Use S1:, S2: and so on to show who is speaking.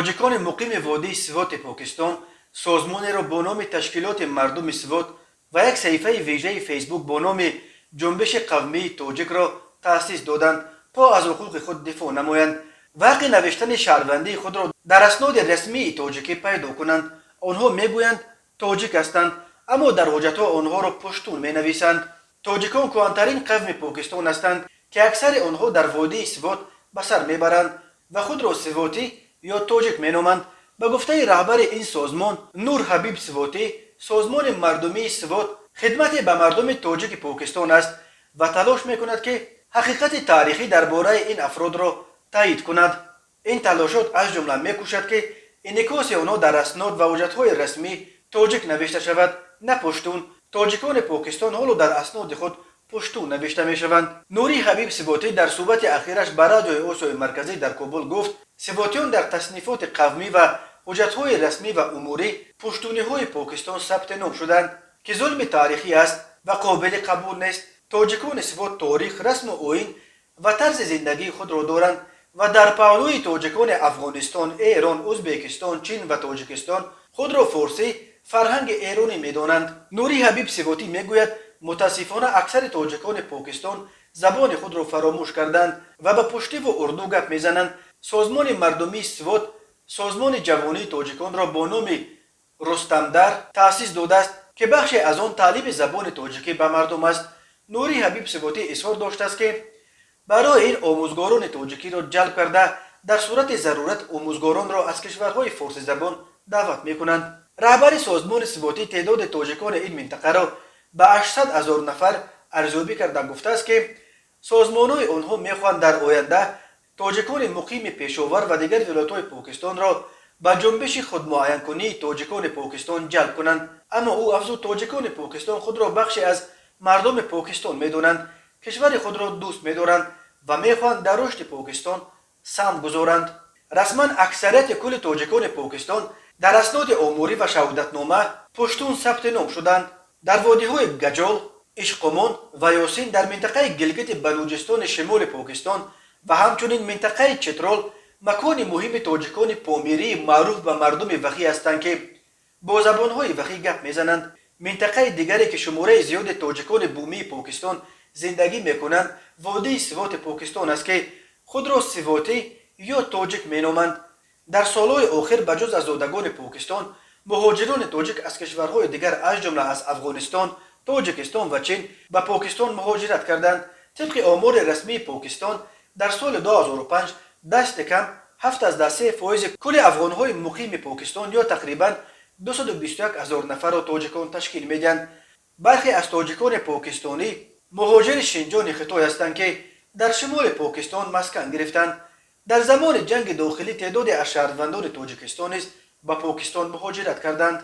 S1: Тоҷикони муқими водии Своти Покистон созмонеро бо номи Ташкилоти мардуми Свот ва як саҳифаи вежаи Фейсбук бо номи Ҷунбиши қавмии тоҷикро таъсис доданд, то аз ҳуқуқи худ дифоъ намоянд ва ҳаққи навиштани шаҳрвандии худро дар асноди расмии тоҷикӣ пайдо кунанд. Онҳо мегӯянд, тоҷик ҳастанд, аммо дар ҳуҷҷатҳо онҳоро пуштун менависанд. Тоҷикон кӯҳантарин қавми Покистон ҳастанд, ки аксари онҳо дар водии Свот ба сар мебаранд ва худро сивотӣ ё тоҷик меноманд. Ба гуфтаи раҳбари ин созмон Нур Ҳабиб Сивотӣ, Созмони мардумии Свот хидмате ба мардуми тоҷики Покистон аст ва талош мекунад, ки ҳақиқати таърихӣ дар бораи ин афродро таъйид кунад. Ин талошот аз ҷумла мекӯшад, ки инъикоси онҳо дар аснод ва ҳуҷҷатҳои расмӣ тоҷик навишта шавад, на пуштун. Тоҷикони Покистон ҳоло дар асноди худ пуштун навишта мешаванд. Нурӣ Ҳабиб Сивотӣ дар суҳбати ахираш ба Радиои Осиёи Марказӣ дар Кобул гуфт, сивотиён дар таснифоти қавмӣ ва ҳуҷҷатҳои расмӣ ва умурӣ пуштуниҳои Покистон сабти ном шуданд, ки зулми таърихӣ аст ва қобили қабул нест. Тоҷикони Свот торих, расму оин ва тарзи зиндагии худро доранд ва дар паҳлӯи тоҷикони Афғонистон, Эрон, Ӯзбекистон, Чин ва Тоҷикистон худро форсӣ фарҳанги эронӣ медонанд. Нурӣ Ҳабиб Сивотӣ мегӯяд, мутаассифона, аксари тоҷикони Покистон забони худро фаромӯш карданд ва ба пуштиву урду гап мезананд. Созмони мардумии Свот созмони ҷавонии тоҷиконро бо номи Рустамдар таъсис додааст, ки бахше аз он таълими забони тоҷикӣ ба мардум аст. Нурӣ Ҳабиб Сивотӣ изҳор доштааст, ки барои ин омӯзгорони тоҷикиро ҷалб карда, дар сурати зарурат омӯзгоронро аз кишварҳои форсизабон даъват мекунанд. Раҳбари созмони Сивотӣ теъдоди тоҷикони ин минтақаро ба 800 ҳазор нафар арзёбӣ карда, гуфтааст, ки созмонҳои онҳо мехоҳанд дар оянда тоҷикони муқими Пешовар ва дигар вилоятҳои Покистонро ба ҷунбиши худмуайянкунии тоҷикони Покистон ҷалб кунанд. Аммо ӯ афзуд, тоҷикони Покистон худро бахше аз мардуми Покистон медонанд, кишвари худро дӯст медоранд ва мехоҳанд дар рушди Покистон саҳм гузоранд. Расман аксарияти кулли тоҷикони Покистон дар асноди оморӣ ва шаҳодатнома пуштун сабти ном шуданд. Дар водиҳои Гаҷол, Ишқумон ва Ёсин дар минтақаи Гилгити Балуҷистони шимоли Покистон ва ҳамчунин минтақаи Читрол макони муҳими тоҷикони помирии маъруф ба мардуми вахӣ ҳастанд, ки бо забонҳои вахӣ гап мезананд. Минтақаи дигаре, ки шумораи зиёди тоҷикони бумии Покистон зиндагӣ мекунанд, водии Своти Покистон аст, ки худро сивотӣ ё тоҷик меноманд. Дар солҳои охир ба ҷуз аз зодагони Покистон муҳоҷирони тоҷик аз кишварҳои дигар, аз ҷумла аз Афғонистон, Тоҷикистон ва Чин ба Покистон муҳоҷират карданд. Тибқи омори расмии Покистон, дар соли 2005 дасти кам 7,3 фоизи кулли афғонҳои муқими Покистон ё тақрибан 221 ҳазор нафарро тоҷикон ташкил медиҳанд. Бархе аз тоҷикони покистонӣ муҳоҷири Шинҷони Хитой ҳастанд, ки дар шимоли Покистон маскан гирифтанд. Дар замони ҷанги дохилӣ теъдоде аз шаҳрвандони Тоҷикистон низ ба Покистон муҳоҷират карданд.